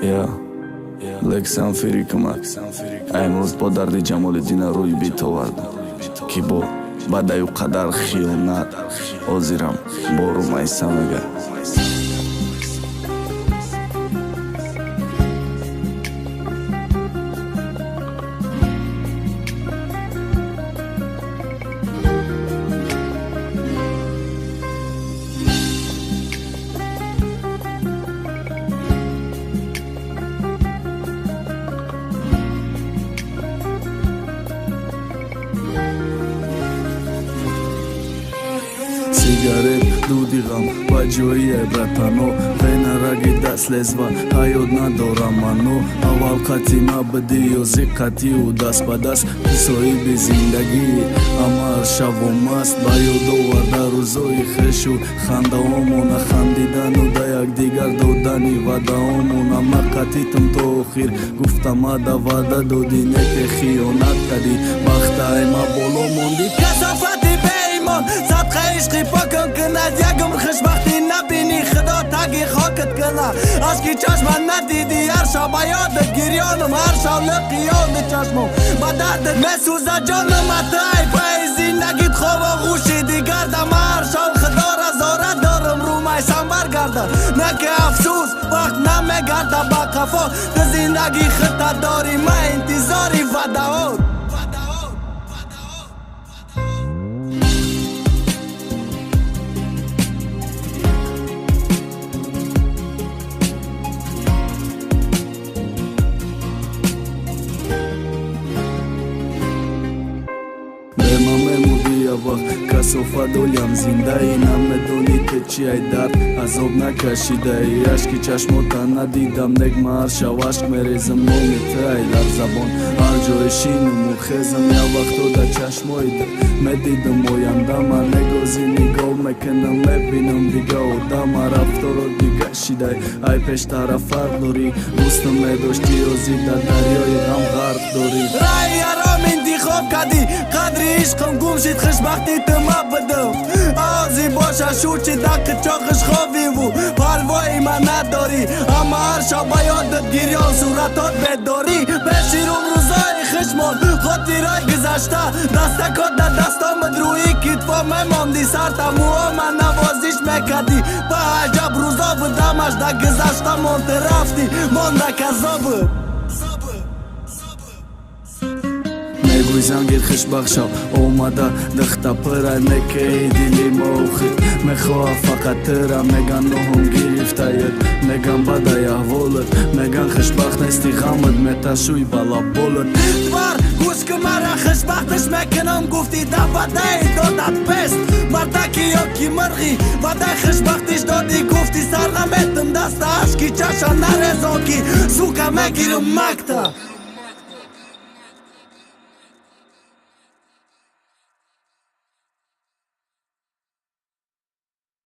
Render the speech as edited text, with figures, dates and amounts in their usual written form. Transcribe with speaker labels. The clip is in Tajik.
Speaker 1: Я Лексам Фирикама имрӯз бо дарди Ҷамолиддина рӯй битовардам, ки бо баъдаю қадар хиёнат ҳозирам бо Румайса мега. Сигарет дуди ғам ба ҷои братано, вена раги даст лезва ҳаёт надорам мано. Аввал қати ма бидӣ ё зиққатию даст ба даст, ту соҳиби зиндагӣ, аммо ҳар шаву маст. Ба ёд оварда рӯзои хешу хандаомона, хандидану да якдигар додани ваъдаомона. Ма қатитам то охир гуфтамада ваъда додӣ, неке хиёнат кардӣ, бахтаи ма боло мондӣ.
Speaker 2: Касофати беимон садқа ишқи покон кунад, як умр хушбахтӣ набинӣ, худо таги хокат кунад. Ашки чашма надидӣ, ҳар шаб ба ёдат гирёнам, ҳар шаб лиқиёни чашмом ба дардат месӯзад ҷонам. Атай паи зиндагит хоб оғӯши дигардам, ҳар шаб худора зора дорам рӯмайсам баргарда. Не ки афсӯс, вақт намегарда ба қафо, ту зиндагӣ худта дорӣ, ма интизори ваъдаот.
Speaker 1: Бема мемурди явақт, касофат олям зиндаӣ. Намедонӣ ту чи ай дард азоб накашидаӣ. Ашки чашмота надидам, нек ма ҳар шав ашк мерезам. Номи ту ай дар забон, ҳар ҷое шинуму хезам. Як вақто дар чашмои ту медидам ояндама, негози нигоҳ мекунам, мебинам дига одама. Рафторо дига шидай, ай пештара фарқ дорӣ. Дӯстам медоштӣ, озӣ дар дарёи ғам ғарқ дорӣ.
Speaker 2: Раи ҳаром интихоб кардӣ, қадри ишқам гум шид, хушбахтӣ ту ма будам. Ози боша шучи дақи чоқиш ховиву парвои ман надорӣ, аммо ҳар шаб ба ёдат гирён, суратот бедорӣ. Беширум рӯзои хушмон, хотирои гузашта, дастакот дар дастон буд, рӯи китфо мемондӣ, сарта мӯҳо навозиш мекардӣ. Ба аҷаб рӯзо будамаш дар гузашта монте рафтӣ, монда казобу.
Speaker 1: Мегӯй зангир хушбахт шав, омада духта пырай, некаи дили мо охир мехоҳа фақат тира. Меган ноҳум гирифтаед, меган бадай аҳволат, меган хушбахт нести, ғамат меташӯй балаболат.
Speaker 2: Твар гӯш ки, мара хушбахташ мекунам гуфти, да ваъдаи додат пест мардаки ё ки мирғӣ. Ваъдаи хушбахтиш додӣ, гуфти сар наметам даста, ашки чаша нарезон, ки сука мегирам макта.